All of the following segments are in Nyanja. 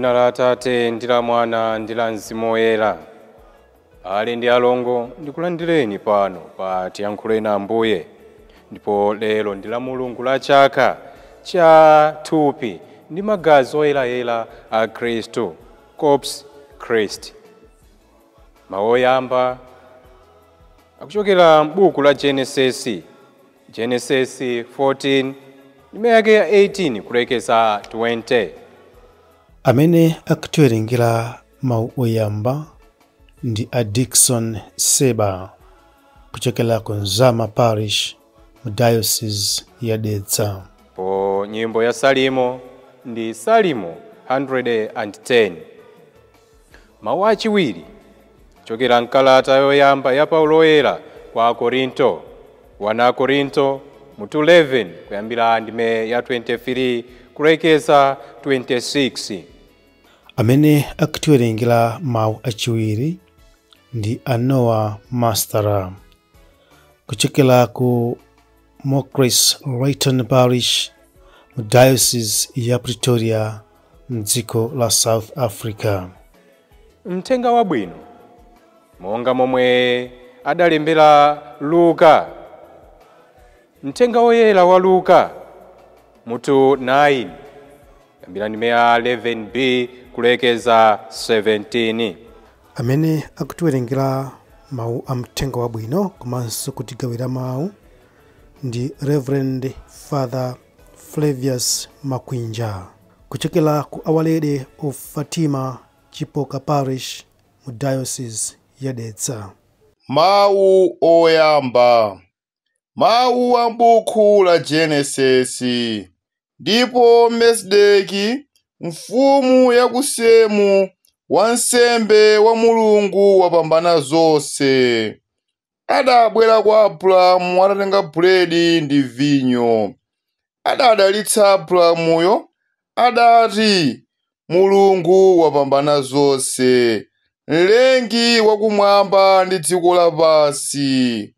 Dzina la Atate ndi la Mwana ndi la Mzimu Woyera. Ale ndi alongo, ndikulandireni pano pa Tiyankhuleni Ambuye. Ndipo lero ndi la Mulungu la chaka cha thupi ndi magazi oyerayera a Khristu, Corpus Christi. Mawu oyamba akuchokera m'buku la Genesis, Genesis 14 ndime yake ya 18 kulekeza 20. Amene akutiwerengera mawu oyamba ndi a Dickson Seba kuchokera ku Nzama Parish mu Diocese ya Dedza. Po nyimbo ya Salimo ndi Salimo 110. Mawu achiwiri kuchokera mkalata yoyamba ya Paulo Woyera kwa Akorinto, 1 Akorinto mutu 11 kuyambira ndime ya 23 kulekeza 26. Amene akutiwerengera mawu achiwiri ndi a Noah Mastera kuchokera ku Mokris Rayton Parish mu Diocese ya Pretoria mdziko la South Africa. Mthenga wabwino monga momwe adalembera Luka, mthenga woyera wa Luka mutu 9 kuyambira ndime ya 11b kulekeza 17. Amene akutiwerengera mawu a mthenga wabwino komanso kutigawira mawu ndi Reverend Father Flavius Makwinja kuchokera ku Our Lady of Fatima Chipoka Parish mu Diocese ya Dedza. Mawu oyamba. Mawu a m'buku la Genesisi. Ndipo Melkizedeki, mfumu ya ku Semu, wansembe wa Mulungu wapambana zonse, adabwera kwa Abrahamu atatenga buledi ndi vinyo. Adadalitsa Abrahamuyo, adati, Mulungu wapambana zonse, mlengi wakumwamba ndi dziko lapansi.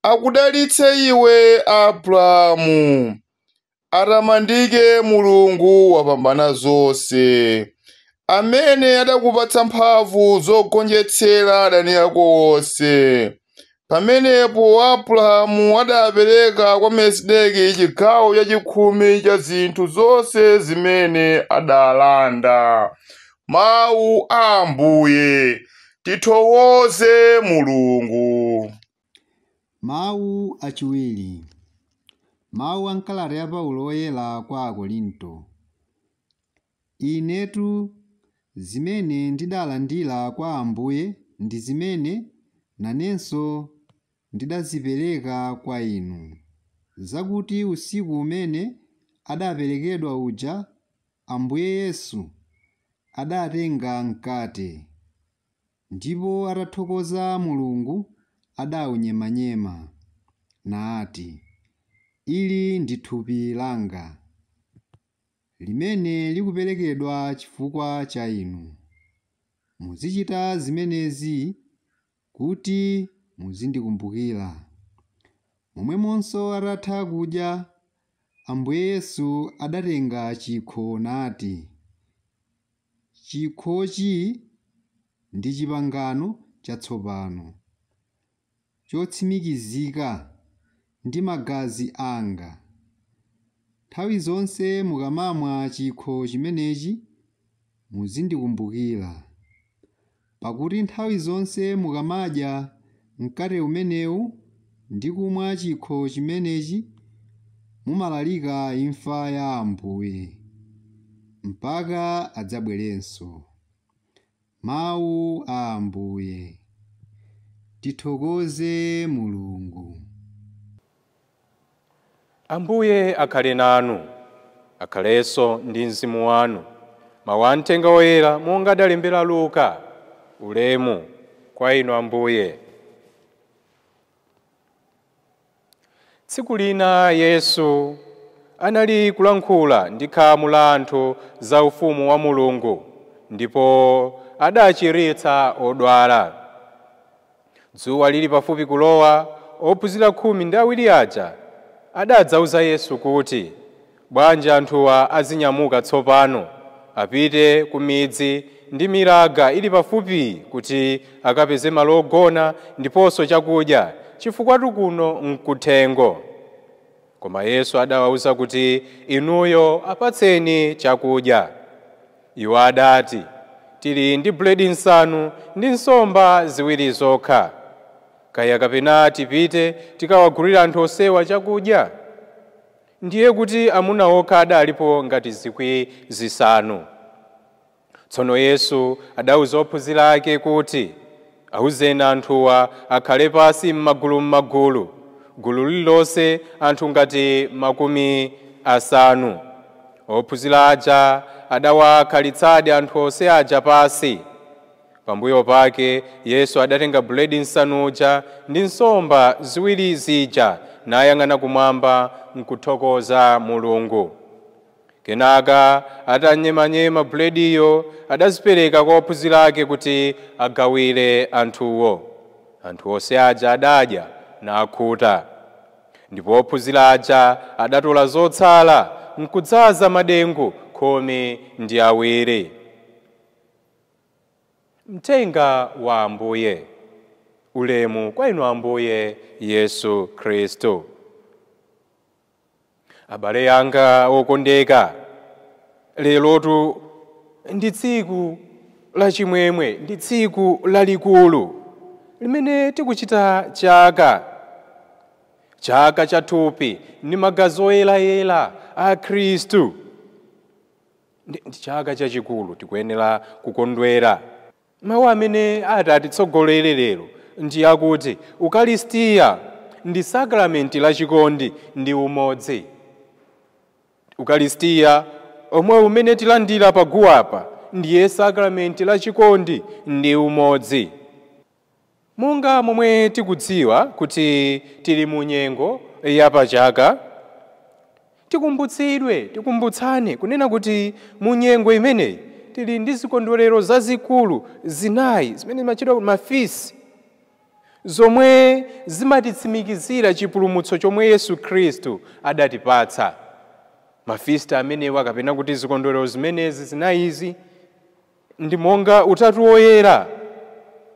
Akudalitse iwe Abrahamu. Atamandike Mulungu wapambana zonse, amene adakupatsa mphamvu zogonjetsera adani ako onse. Pamenepo Abrahamu adapereka kwa Melkizedeki chigawo chachikhumi cha zinthu zonse zimene adalanda. Mawu a Ambuye. Tithokoze Mulungu. Mawu achiwiri. Mawu a mkalata ya Paulo Woyera kwa Akorinto. Inetu zimene ndidalandira kwa Ambuye ndi zimene nanenso ndidazipereka kwa inu, zakuti usiku umene adaperekedwa uja, Ambuye Yesu adatenga mkate, ndipo atathokoza Mulungu adawunyemanyema, nati, ili ndi thupi langa, limene likuperekedwa chifukwa cha inu. Muzichita zimenezi kuti muzindikumbukira. Momwemonso atatha kudya, Ambuye Yesu adatenga chikho nati, chikhochi ndi chipangano chatsopano, chotsimikizika ndi magazi anga. Nthawi zonse mukamamwa chikho chimenechi muzindikumbukira. Pakuti nthawi zonse mukamadya mkate umenewu ndi kumwa chikho chimenechi, mumalalika imfa ya Ambuye mpaka adzabwerenso. Mawu a Ambuye. Tithokoze Mulungu. Ambuye akhale nanu, akhalenso ndi mzimu wanu. Mawu a mthenga woyera monga adalembera Luka. Ulemu kwa inu Ambuye. Tsiku lina Yesu anali kulankhula ndi khamu la anthu za ufumu wa Mulungu, ndipo adachiritsa odwala. Dzuwa lili pafupi kulowa, ophunzira 12 aja adadzauza Yesu kuti, bwanji anthuwa azinyamuka tsopano, apite ku midzi ndi miraga ili pafupi kuti akapeze malo ogona ndiponso chakudya, chifukwa kuno nkuthengo. Koma Yesu adawawuza kuti, inuyo apatseni chakudya. Iwo adati, tili ndi buledi 5 ndi nsomba 2 zokha. Kaya kapena tipite tikawagulira anthu osewa chakudya? Ndiye kuti amuna okha adalipo ngati 5,000. Tsono Yesu adawuza ophunzira ake kuti, awuzeni anthuwa akhale pasi m'magulu m'magulu, gulu lililonse anthu ngati 50. Ophunzira aja adawakhalitsadi anthu onse aja pasi. Pambuyo pake Yesu adatenga buledi 5 uja ndi nsomba 2 zija nayang'ana kumwamba nkuthokoza Mulungu. Kenaka atanyemanyema bulediyo adazipereka kwa ophunzira ake kuti agawire anthuwo. Anthu onse aja adadya nakhuta. Ndipo ophunzira aja adatola zotsala nkudzaza madengu 12. Mthenga wa Ambuye. Ulemu kwa inu Ambuye Yesu Khristu. Abale yanga okondeka, lerotu ndi tsiku lachimwemwe, ndi tsiku lalikulu limene tikuchita chaka, chaka cha thupi ndi magazi oyerayera a Khristu. Ndi chaka chachikulu, tikuyenera kukondwera. Mawu amene atitsogolere lero ndi akuti Ukaristiya ndi sakramenti lachikondi ndi umodzi. Ukaristiya omwe umene tilandira paguwapa ndiye sakramenti lachikondi ndi umodzi. Monga momwe tikudziwa kuti tili mu nyengo yapachaka, tikumbutsidwe, tikumbutsane kunena kuti mu nyengo imeneyi tili ndi zikondwerero zazikulu 4 zimene zimachedwa mafisi, zomwe zimatitsimikizira chipulumutso chomwe Yesu Khristu adatipatsa. Mafista amenewa kapena kuti zikondwerero zimenezi 4 izi ndi monga Utatu Woyera,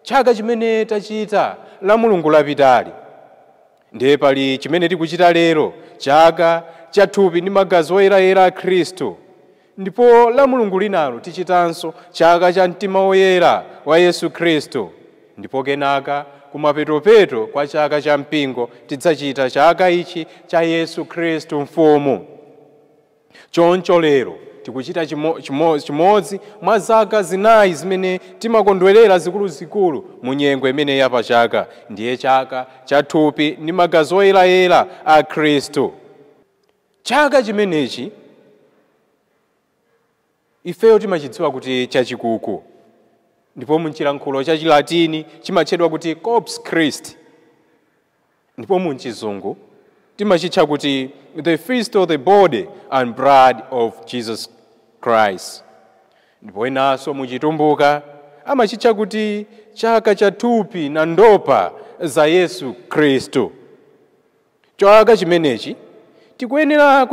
chaka chimene tachita la Mulungu lapitali, ndiye pali chimene tikuchita lero, chaka cha thupi ndi magazi oyerayera a Khristu, ndipo la Mulungu linalo tichitanso chaka cha mtima woyera wa Yesu Khristu, ndipo kenaka kumapetopeto kwa chaka cha mpingo tidzachita chaka ichi cha Yesu Khristu mfumu. Choncho lero tikuchita chimodzi mwa zaka 4 zimene timakondwerera zikuluzikulu mu nyengo imene yapachaka, ndiye chaka cha thupi ndi magazi oyerayera a Khristu. Chaka chimenechi ifeyo timachidziwa kuti chachikuku, ndipo mchilankhulo cha Chilatini chimatchedwa kuti Corpus Christi, ndipo mchizungu timachitcha kuti the feast of the body and blood of Jesus Christ, ndipo inanso muchitumbuka amachitcha kuti chaka cha thupi na ndopa za Yesu Khristu. Chaka chimenechi tikuyenera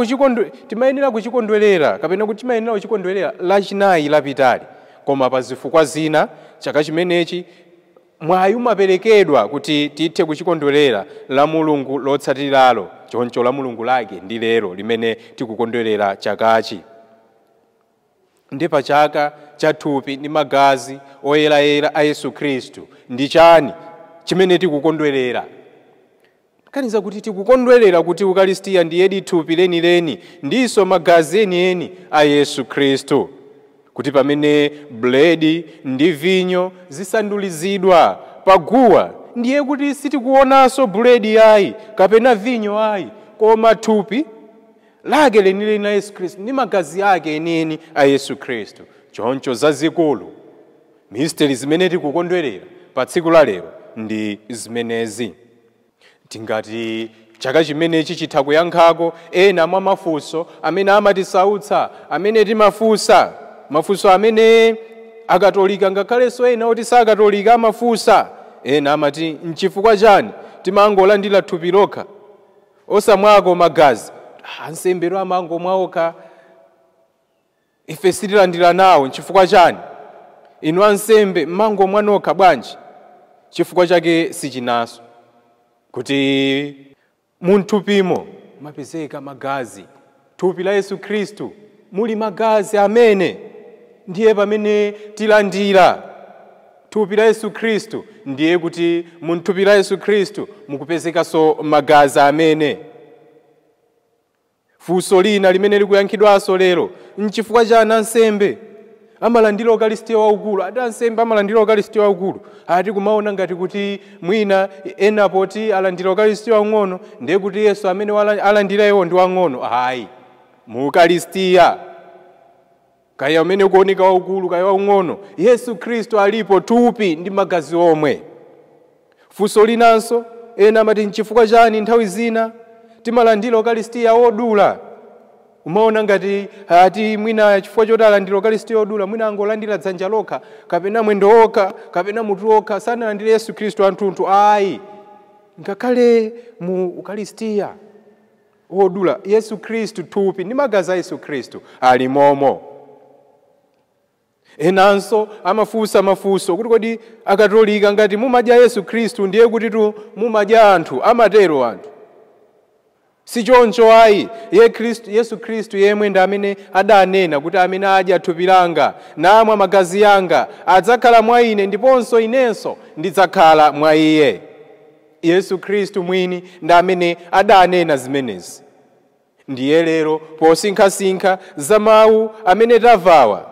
timayenera kuchikondwerera kapena kuti timayenera kuchikondwerera lachinayi lapitali, koma pa zifukwa zina chaka chimenechi mwayi umaperekedwa kuti tithe kuchikondwerera la Mulungu lotsatiralo. Choncho la Mulungu lake ndi lero limene tikukondwerera chakachi. Ndi pa chaka cha thupi ndi magazi oyerayera a Yesu Khristu ndi chani chimene tikukondwerera? Kaniza kuti tikukondwerera kuti Ukaristiya ndiyedi thupi lenileni ndiso magazi enieni a Yesu Khristu, kuti pamene buledi ndi vinyo zisandulizidwa paguwa ndiye kuti sitikuonanso buledi ayi kapena vinyo ayi, koma thupi lake lenileni la Yesu Khristu ndi magazi ake enieni a Yesu Khristu. Choncho zazikulu misteri zimene tikukondwerera pa tsiku la lero ndi zimenezi. Tingati chaka chimenechi chitha kuyankhako ena mwa mafunso amene amatisautsa, amene timafunsa, mafunso amene akatolika ngakhalenso ena oti sakatolika amafunsa. Ena amati nchifukwa chani timangolandira thupi lokha osamwako magazi? Ansembero amangomwa okha. Ife sitilandira nawo nchifukwa chani? Inu ansembe mmangomwa nokha bwanji? Chifukwa chake sichinaso kuti munthupimo mapezeka magazi. Thupi la Yesu Khristu muli magazi amene ndiye pamene tilandira thupi la Yesu Khristu, ndiye kuti munthupi la Yesu Khristu mukupezekanso magazi amene. Funso lina limene likuyankhidwanso lero, nchifukwa chani ansembe amalandira ukalistiya waukulu? Ati ansembe amalandira ukalistiya waukulu, ati kumaona ngati kuti mwina ena poti alandira ukalistiya waung'ono ndiye kuti Yesu amene alandira iwo ndi wang'ono. Ayi, mu ukalistiya kaya umene ukuoneka waukulu kaya waung'ono, Yesu Khristu alipo, thupi ndi magazi omwe. Funso linanso ena amati nchifukwa chani nthawi zina timalandira ukalistiya wodula? Umaona ngati ati mwina chifukwa choti alandira ukalistiya wodula, mwina angolandira dzanja lokha kapena mwendo wokha kapena mutu wokha, sanalandire Yesu Khristu anthunthu. Ayi, ngakhale mu ukalistiya wodula Yesu Khristu, thupi ndi magazi a Yesu Khristu ali momo. Enanso amafunsa mafunso kuti kodi akatolika ngati mumadya Yesu Khristu ndiye kuti tu mumadya anthu? Amatero anthu, sichoncho ayi. Yesu Khristu yemwe ndi amene adanena kuti amene adya thupi langa namwa magazi anga adzakhala mwa ine, ndiponso inenso ndidzakhala mwa iye. Yesu Khristu mwini ndi amene adanena zimenezi. Ndiye lero posinkhasinkha za mawu amene tamvawa,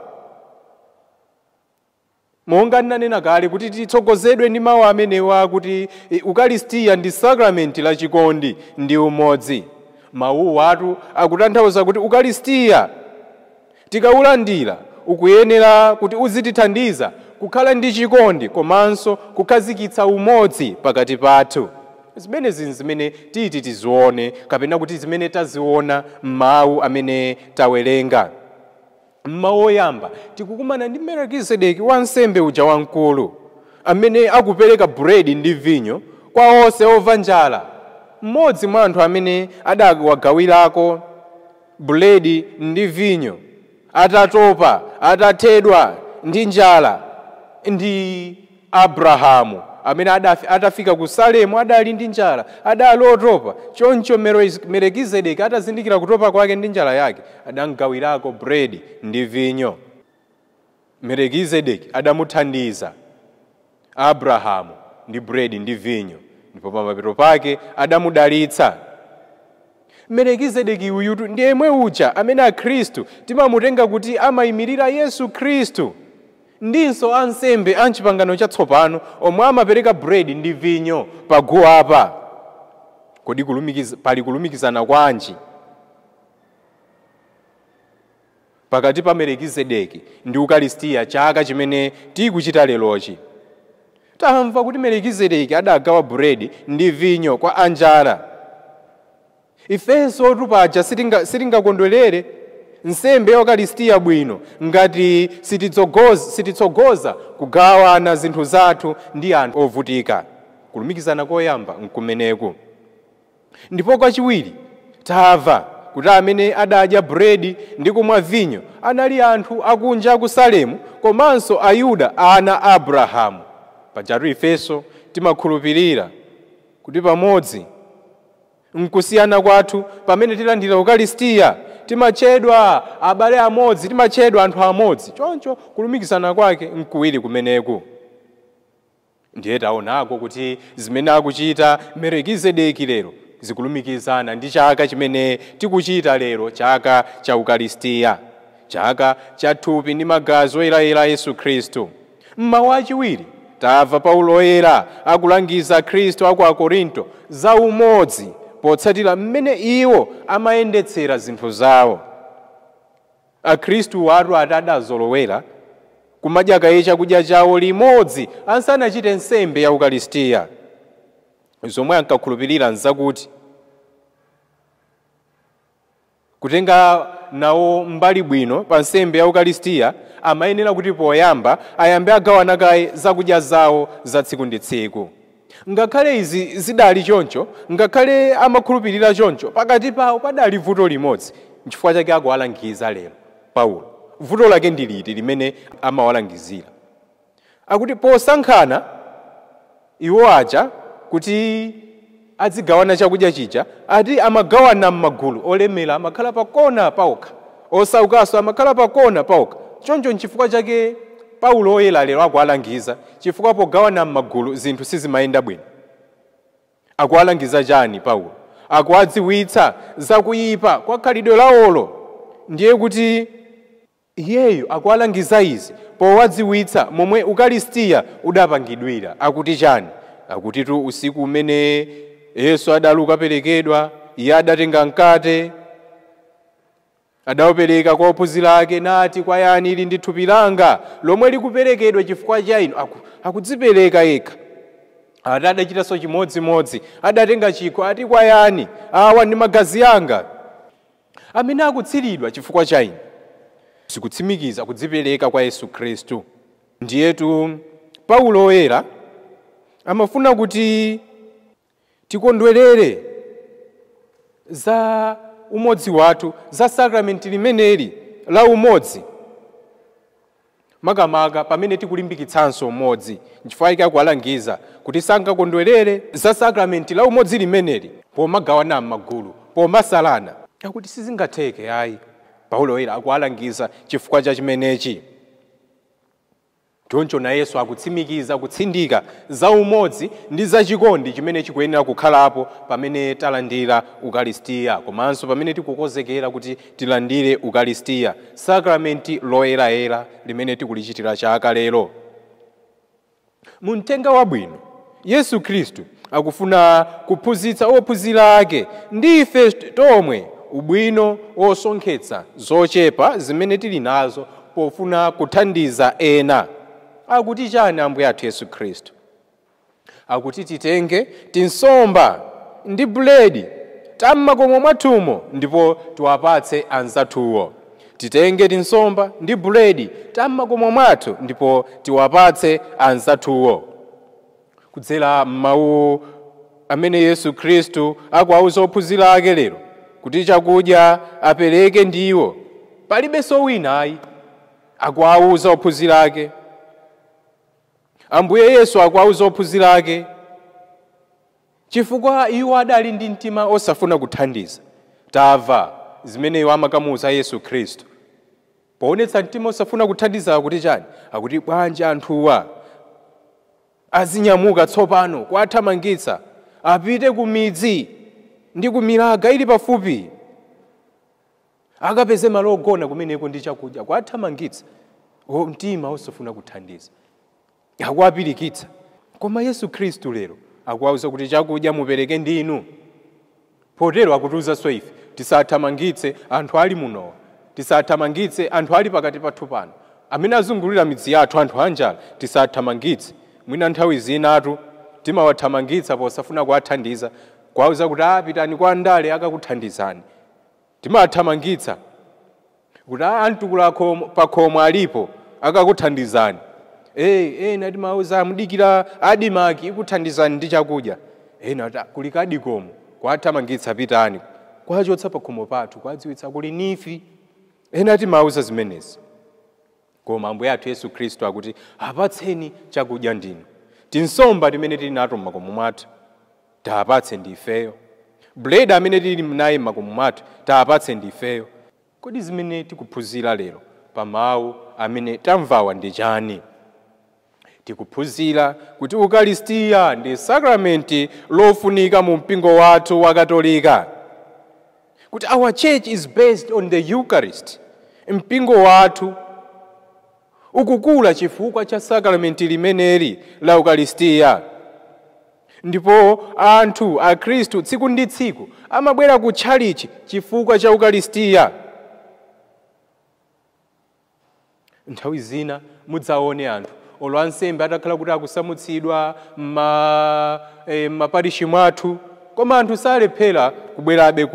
monga ndinanena kale kuti titsogozedwe ndi mawu amenewa kuti ukalistiya ndi sakramenti la chikondi ndi umodzi. Mawuwa watu akutanthauza kuti ukalistiya tikaulandira ukuyenera kuti uzitithandiza kukhala ndi chikondi komanso kukhazikitsa umodzi pakati pathu. Zimenezi zimene titi tizione kapena kuti zimene taziona m'mawu amene tawerenga. Mmawu oyamba tikukumana ndi Melkizedeki wansembe uja wamkulu amene akupereka buledi ndi vinyo kwa onse omva njala. Mmodzi mwa anthu amene adawagawirako buledi ndi vinyo atatopa, atathedwa ndi njala ndi Abrahamu amene atafika ku Salemu adali ndi njala, adali otopa. Choncho Melkizedeki atazindikira kutopa kwake ndi njala yake adamgawirako buledi ndi vinyo. Melkizedeki adamuthandiza Abrahamu ndi buledi ndi vinyo, ndipo pamapeto pake adamudalitsa. Melkizedeki uyutu ndi yemwe uja amene akhristu timamutenga kuti amayimirira Yesu Khristu, ndinso ansembe a mchipangano chatsopano omwe amapereka buledi ndi vinyo paguwa apa. Kodi pali kulumikizana kwanji pakati pa Melkizedeki ndi ukalistiya chaka chimene tikuchita lerochi? Tamva kuti Melkizedeki adagawa buledi ndi vinyo kwa anjala. Ifenso tupaja sitingakondwerere nsembe ya ukalistiya bwino ngati sititsogoza kugawana zinthu zathu ndi anthu ovutika. Kulumikizana koyamba nkumeneku. Ndipo kwachiwiri tamva kuti amene adadya buledi ndi kumwa vinyo anali anthu akunja ku Salemu komanso Ayuda ana Abrahamu. Pajatu ifenso timakhulupirira kuti pamodzi nkusiyana kwathu pamene tilandira ukalistiya timatchedwa abale amodzi, timatchedwa anthu amodzi. Choncho kulumikizana kwake nkuwiri kumeneku. Ndiye taonako kuti zimene akuchita Melkizedeki lero zikulumikizana ndi chaka chimene tikuchita lero, chaka cha ukalistiya, chaka cha thupi ndi magazi oyerayera Yesu Khristu. Mmawu achiwiri tamva Paulo oyera akulangiza Khristu aku Akorinto za umodzi potsatira mmene iwo amayendetsera zinthu zawo. Akhristu watu adazolowera kumadya kaye chakudya chawo limodzi asanachite nsembe ya ukalistiya. Zomwe ankakhulupirira nzakuti kutenga nawo mbali bwino pa nsembe ya ukalistiya amayenera kuti poyamba ayambe agawana kaye zakudya zawo za tsiku ndi tsiku. Ngakhale izi zidali choncho, ngakhale amakhulupirira choncho, pakati pawo padali vuto limodzi. Nchifukwa chake akuwalangiza lero Paulo Vuto lake ndi liti limene amawalangizira? Akuti posankhana iwo aja kuti azigawana chakudya chija, ati amagawana m'magulu. Olemera amakhala pakona paokha, osaukanso amakhala pakona paokha. Choncho nchifukwa chake Paulo oyera lero akuwalangiza, chifukwa pogawana m'magulu zinthu sizimayenda bwino. Akuwalangiza chani Paulo? Akuwadziwitsa zakuyipa kwa khalidwe lawolo. Ndiye kuti iyeyo akuwalangiza izi powadziwitsa momwe ukalistiya udapangidwira. Akuti chani? Akutitu usiku umene Yesu adali kuperekedwa, iye adatenga mkate, adaupereka kwa ophunzira ake nati kwa yani, ili ndi thupi langa lomwe likuperekedwa chifukwa cha inu. Akudzipereka yekha. Ati adachitanso chimodzimodzi, adatenga chikho, ati kwa yani, awa ndi magazi anga amene akutsiridwa chifukwa cha inu. Zikutsimikiza kudzipereka kwa Yesu Khristu. Ndiyetu Paulo oyera amafuna kuti tikondwerere za umodzi wathu, za sakramenti limeneli la umodzi, makamaka pamene tikulimbikitsanso umodzi. Nchifukwa chake akuwalangiza kuti sangakondwerere za sakramenti la umodzi limeneli pomagawana m'magulu, pomasalana. Akuti sizingatheke ayi. Paulo oyera akuwalangiza chifukwa cha chimenechi. Choncho na Yesu akutsimikiza kutsindika za umodzi ndi za chikondi chimene chikuyenera kukhalapo pamene talandira ukalistiya, komanso pamene tikukonzekera kuti tilandire ukalistiya, sakramenti loyerayera limene tikulichitira chaka lero. Mu mthenga wabwino Yesu Khristu akufuna kuphunzitsa ophunzira ake ndi ife tomwe ubwino wosonkhetsa zochepa zimene tili nazo pofuna kuthandiza ena. Akuti chani Ambuye athu Yesu Khristu? Akuti titenge tinsomba ndi buledi tam'makomo mwathumo ndipo tiwapatse anzathuwo. Titenge tinsomba ndi buledi tam'makomo mwathu ndipo tiwapatse anzathuwo. Kudzera m'mawu amene Yesu Khristu akuwauza ophunzira ake lero kuti chakudya apereke ndiwo, palibenso wina ayi. Akuwauza ophunzira ake, Ambuye Yesu akuwauza ophunzira ake, chifukwa iwo adali ndi mtima osafuna kuthandiza. Tamva zimene iwo amakamuuza Yesu Khristu poonetsa mtima osafuna kuthandiza. Akuti chani? Akuti bwanji anthuwa azinyamuka tsopano kuwathamangitsa apite ku midzi ndi ku milaga ili pafupi, akapeze malo ogona kumeneko ndi chakudya. Kuwathamangitsa, mtima osafuna kuthandiza, akuwapirikitsa. Koma Yesu Khristu lero akuwauza kuti chakudya mupereke ndinu. Potero akutiwuzanso ife tisathamangitse anthu ali munowa, tisathamangitse anthu ali pakati pathu pano, amene azungulira midzi yathu, anthu anjala tisathamangitse. Mwina nthawi zinatu timawathamangitsa posafuna kuwathandiza, kuwauza kuti apitani kwa ndale akakuthandizani. Timawathamangitsa kuti antukula pakhomo alipo akakuthandizani. Ena timawauza mudikira adimaki ikuthandizani ndi chakudya. Ena kuli kadikomo, kuwathamangitsa pitani, kuwachotsa pakhomo pathu, kuwadziwitsa kuli nifi. Ena timawauza zimenezi. Koma Ambuye athu Yesu Khristu akuti apatseni chakudya ndinu. Tinsomba timene tili nato m'makomo mwathu taapatse ndi ifeyo. Buledi amene tili naye m'makomo mwathu taapatse ndi ifeyo. Kodi zimene tikuphunzira lero pa mawu amene tamvawa ndi chani? Tikuphunzira kuti ukalistiya ndi sakramenti lofunika mu mpingo wathu wa Katolika, kuti our church is based on the Eucharist. Mpingo wathu ukukula chifukwa cha sakramenti limeneli la ukalistiya. Ndipo anthu akhristu tsiku ndi tsiku amabwera ku tchalichi chifukwa cha ukalistiya. Nthawi zina mudzaone anthu olo ansembe atakhala kuti akusamutsidwa m'maparishi mwathu, koma anthu salephera kubwerabe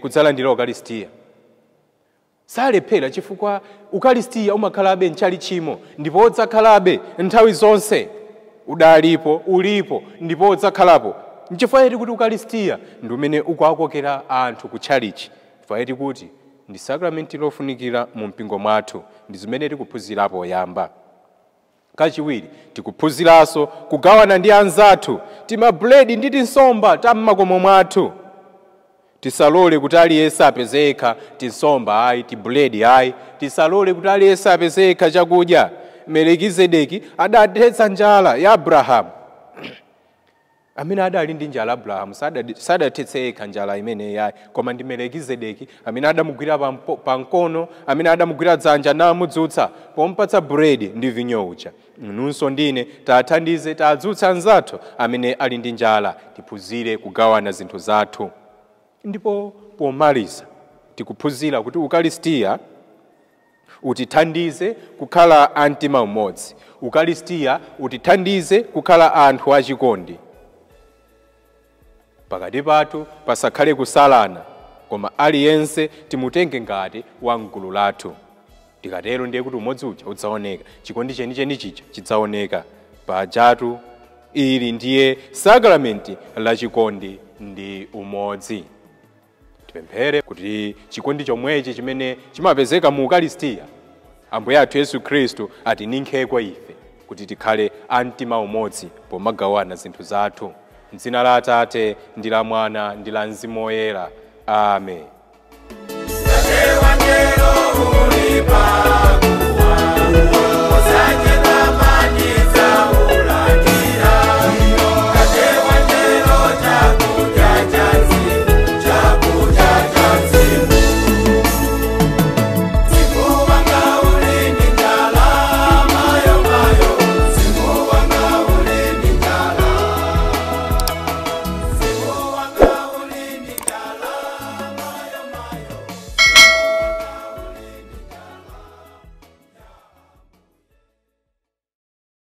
kudzalandira ukalistiya. Salephera chifukwa ukalistiya umakhalabe mtchalichimo ndipo udzakhalabe nthawi zonse. Udalipo, ulipo ndipo udzakhalapo. Nchifukwa chake kuti ukalistiya ndi umene ukuwakokera anthu ku tchalichi. Chifukwa chake kuti Ndi sakramenti lofunikira mu mpingo mwathu, ndi zimene tikuphunzirapo poyamba. Kachiwiri, tikuphunziranso kugawana ndi anzathu timabuledi ndi tinsomba tam'makomo mwathu. Tisalole kuti aliyense apeze yekha tinsomba ayi, tibuledi ayi. Tisalole kuti aliyense apeze yekha chakudya. Melikizedeki adathetsa njala ya Abrahamu. Amene adali ndi njala Abrahamu sadathetse yekha njala imeneyi ayi, koma ndi Melikizedeki amene adamugwira pamkono, amene adamugwira dzanja namudzutsa pompatsa buledi ndi vinyo uja. Inunso ndine tathandize, tadzutsa anzathu amene ali ndi njala. Tiphunzire kugawana zinthu zathu. Ndipo pomaliza tikuphunzira kuti Ukalistiya utithandize kukhala a mtima umodzi. Ukalistiya utithandize kukhala anthu achikondi. Pakati pathu pasakhale kusalana, koma aliyense timutenge ngati wa mgulu lathu. Tikatero ndiye kuti umodzi uja udzaoneka, chikondi chenicheni chija chidzaoneka. Pajatu ili ndiye sakramenti la chikondi ndi umodzi. Tipemphere kuti chikondi chomwechi chimene chimapezeka mu Ukalistiya, Ambuye athu Yesu Khristu atininkheko ife kuti tikhale a mtima umodzi pomagawana zinthu zathu. M'dzina la Atate ndi la Mwana ndi la Mzimu Woyera. Amen. Tate wangelo.